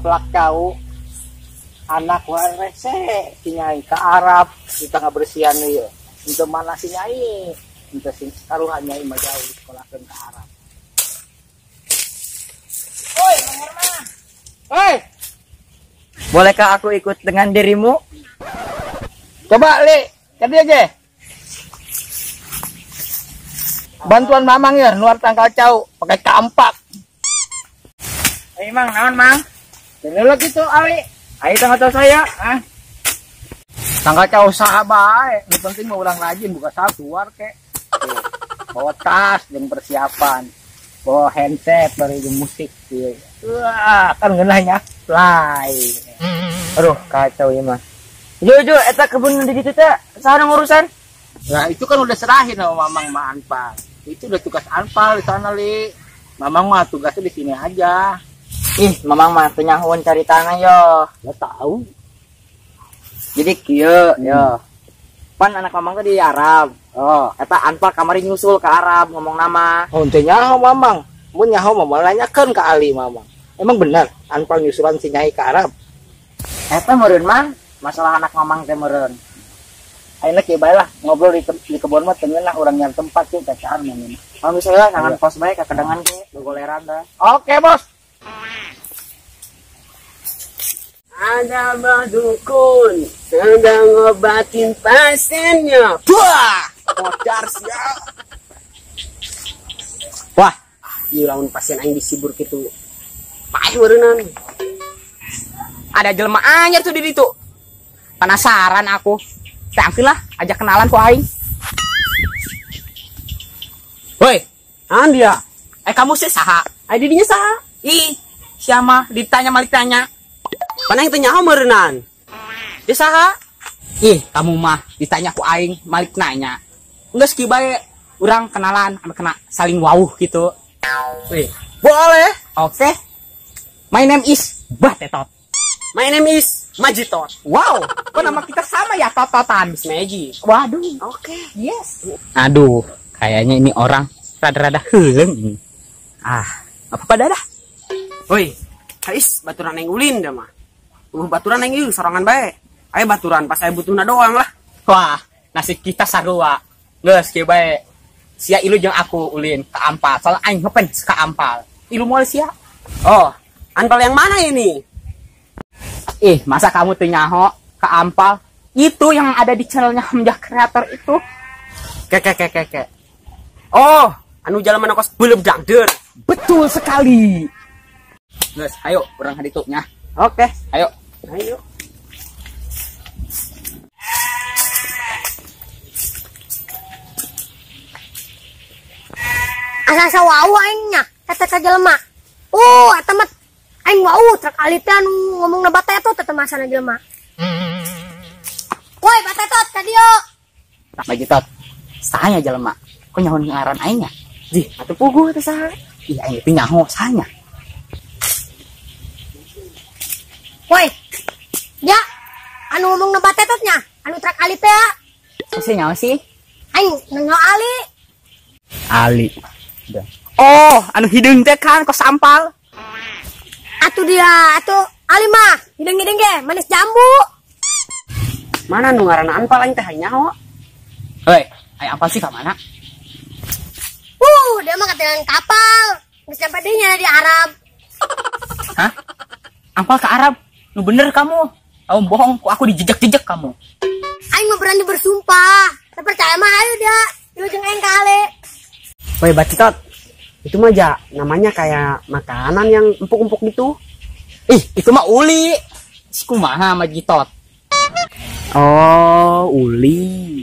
Ngaplak cau anak rese si Nyai ke Arab kita ngabersihan ieu. Untuk mana si Nyai? Untuk si taruhan Nyai mah jauh disekolahkeun ke Arab. Oi, Mang Herman. Oi. Bolehkah aku ikut dengan dirimu? Coba, Li, ke dia ge. Bantuan Mamang ya, nuar tangkal cau pakai kampak. Ayo Mang, naon Mang? Bener lagi tuh Ali. Ayo tangkal cau saya. Ah. Tangkal cau saha bae, nu penting mah urang rajin buka satuar kek. Tuh, bawa tas jeung persiapan. Bawa handset bari jeung musik ieu. Wah, kan ngeunah nya. Fly. Aduh, kacau ieu mah. Jo, eta kebun di ditu teh saha nu ngurusan? Nah, itu kan udah serahin sama Mamang sama Anpal. Itu udah tugas Anpal di sana, Li. Mamang mah tugasnya di sini aja. Ih, Mamang mah teu nyahoan cari tanah yo. Nggak tahu. Jadi kieu yo. Pan anak Mamang teh di Arab. Oh, eta Anpal kamari nyusul ke Arab ngomong nama. Oh, teu nyaho Mamang. Mun nyaho mah nanyakeun ka Ali Mamang. Emang benar Anpal nyusulan si Nyai ke Arab? Eta meureun Mang, masalah anak Mamang teh meureun. Ayeuna kieu bae lah, ngobrol di kebon mah teu ngeunah urang nyari tempat sih cacahan mah. Oh, misalnya kangen pos bae kakedengan ge, gogoleran dah. Oke, Bos. Ada Mbah Dukun sedang ngobatin pasiennya. Wah, modar sia. Wah, ieu lamun pasien aing disibur kitu. Paeh meureunnan. Ada jelema anyar tuh di ditu. Penasaran aku. Tangkeun lah, ajak kenalan ku aing. Woi, an dia. Kamu sih saha? Ai didinya saha? Ih, siapa ditanya malik tanya. Pan aing teh nyaho meureunnan. Dia saha? Ih, kamu mah ditanya ku aing malik nanya. Geus kieu bae urang kenalan ame kena saling wauh gitu. Wih, boleh. Oke. My name is Batetot. My name is Majitot. Wow, kok nama kita sama ya, Tototan. Magic. Waduh. Oke. Yes. Aduh, kayaknya ini orang rada-rada heuleung ini. Ah, apa pada dah. Woi, hais baturan aing ulin dah mah. Baturan aing ieu sorangan bae. Ayo baturan pas aya butuhna doang lah. Wah, nasib kita sarua. Geus kieu bae. Sia ilu jeung aku ulin ke Ampal. Soalnya aing ngefans ke Ampal. Ilu moal sia. Oh, Ampal yang mana ini? Ih, masa kamu tuh nyaho ke Ampal? Itu yang ada di channelnya Hamzah Kreator itu. Ke. Oh, anu jalan mana kos belum dangder. Betul sekali. Guys, ayo urang haditu nya. Oke, ayo. Ayo. Asa-asa wau aing nya, eta ka jelema. Eta mah aing wau truk ali teh anu ngomongna batetot eta masana jelema. Woi, batetot ka dieu. Bajitot. Sahanya jelema. Kok nyaho ngaran aing nya? Jih, atuh puguh teh saha? Ih, aing teh nyaho sahanya. Woi. Ya, anu ngomongna batetot nya, anu truk ali teh. Sih nyaho sih? Aing nyaho Ali. Ali. Oh, anu hideung teh kan kos sampal. Atuh dia, atuh Ali mah hidung-hidung ge manis jambu. Mana nu ngaranna Anpal aing teh nyaho. Hoi, aya Ampal sih ka mana? Dia mah ketinggalan kapal. Geus sampai deui nya di Arab. Hah? Ampal ke Arab? Nu bener kamu. Kamu bohong, kok aku dijejek-jejek kamu. Aing mah berani bersumpah. Teu percaya mah ayo dia. Ieu jeung aing ka Ale. Woi, Bacitot. Itu mah ja, namanya kayak makanan yang empuk-empuk gitu. Ih, itu mah uli. Kumaha Majitot? Oh, uli.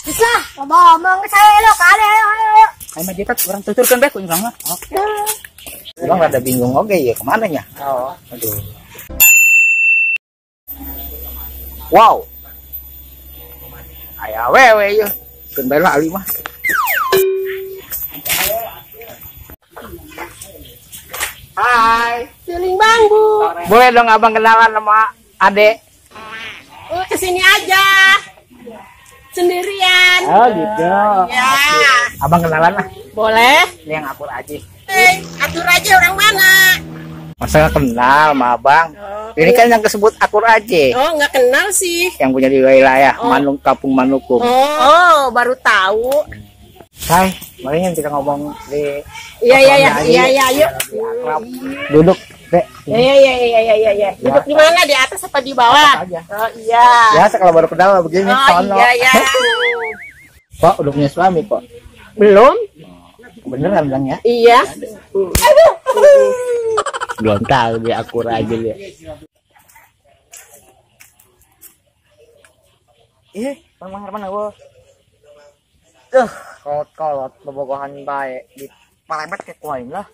Bisa, loba omong ke saya lo kali ayo ayo. Ayo Majitot, urang tuturkeun bae ku urang mah. Oke. Urang rada bingung oge ya kemana nya? Oh, aduh. Wow. Aya awewe ieu. Keun bae lah Ali mah. Hai. Suling bambu. Boleh dong abang kenalan sama adek? Oh, kesini aja. Sendirian. Oh gitu. Ya. Abang kenalan lah. Boleh. Ini yang akur aja. Atur aja orang mana? Masa nggak kenal sama abang? Oh, ini kan yang kesebut akur aja. Oh, nggak kenal sih. Yang punya di wilayah Manung, Kampung Manukum. Oh, baru tahu. Hai, mari kita ngomong di. Iya, iya, yuk. Duduk, Dek. Iya. Duduk di mana? Di atas apa di bawah? Atas aja. Oh, iya. Biasa kalau baru kenal begini. Oh, iya, iya. Kok udah punya suami kok? Belum. Beneran bilang ya? Iya. Aduh. Belum tahu dia akur aja dia. Ih, Bang Herman aku. Kolot-kolot bobogohan bae di palebet ke kuaing lah.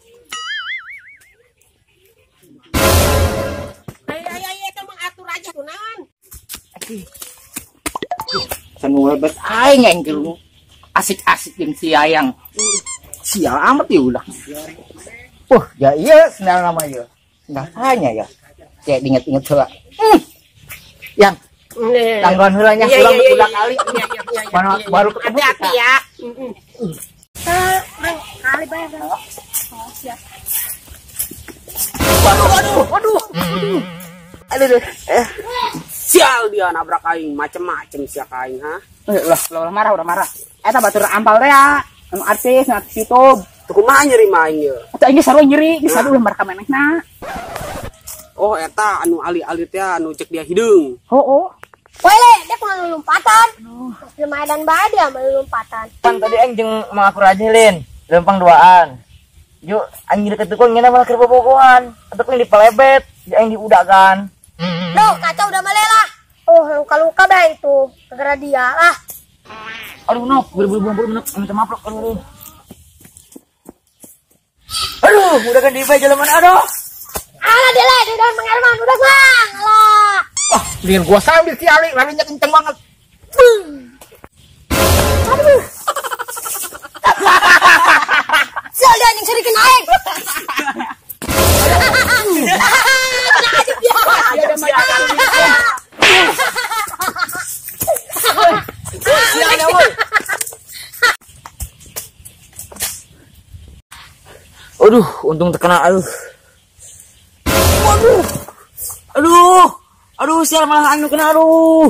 Ayo, itu mengatur aja tuh naon. Senul bet aing aing keur asik-asik jeung si Ayang. Sial amat ya ulah. Wah, ya iya sendal nama ya. Sendal tanya ya. Kayak diinget-inget heula. Yang tangguhan heula nya ulang udah kali. Baru ketemu hati-hati ya. Kali bayar. Oh, siap. Waduh. Aduh. Sial dia nabrak aing, macem-macem sia ka aing, ha. Lah, ulah marah, udah marah. Eta batur ampal teh ya. Anu artis, artis YouTube. Tuh kumaha nyeri mah aing ye? Atuh aing sarua nyeri, geus sarua ulah marah manehna. Oh, eta anu ali-ali teh anu cek dia hideung. Heuh. Wele, dia kumaha lompatan. Lumayan bae dia mah lompatan. Pan tadi aing jeung Mang Akur aja lin, lempang duaan. Yuk, aing deket tukang ngeuna malah keur bobogohan. Atuh kuing dipelebet, aing diudakan. Duh, kacau udah malah lah. Oh, luka-luka bae itu gara dia lah. Aduh, nok, buru-buru nok, minta maaf, aduh. Aduh, udah kan dibae jelema aduh. Alah dia lah, dia udah Mang udah Mang. Alah. Wah, biar gua sambil si Ali, larinya kenceng banget. Aduh. Sial dia anjing serikin aing. Aduh, untung terkena. Aduh. Aduh. Aduh. Aduh, sial malah anu kena. Aduh.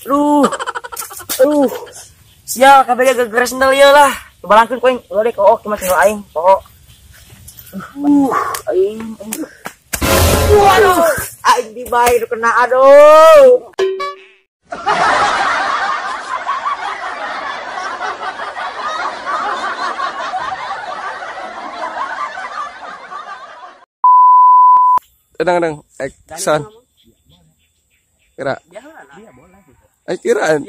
Aduh. Aduh. Sial kabeh geger sendal ieu lah. Coba langkeun ku aing. Ulah deh oh, kumaha tinggal aing. Poho. Aing. Waduh, aing dibae kena aduh. Tenang, action. Kira. Eh, kiraan.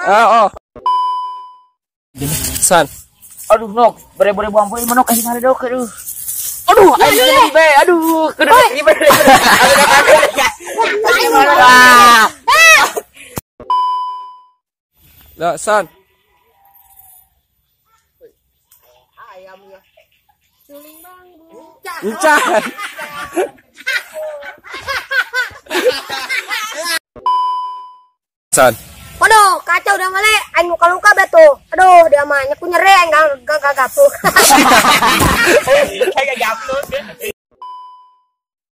Oh. San. Aduh, nok, bere-bere buang poe manok kasih sare dok, aduh. Aduh, aing di bae, aduh, kudu di bae. Lah, San. Ayamnya. Suling bambu. Encan. San. Waduh, kacau udah male, aing luka-luka beto. Aduh, dia mah nyeku nyeri aing gak gapuk. Kayak gapuk.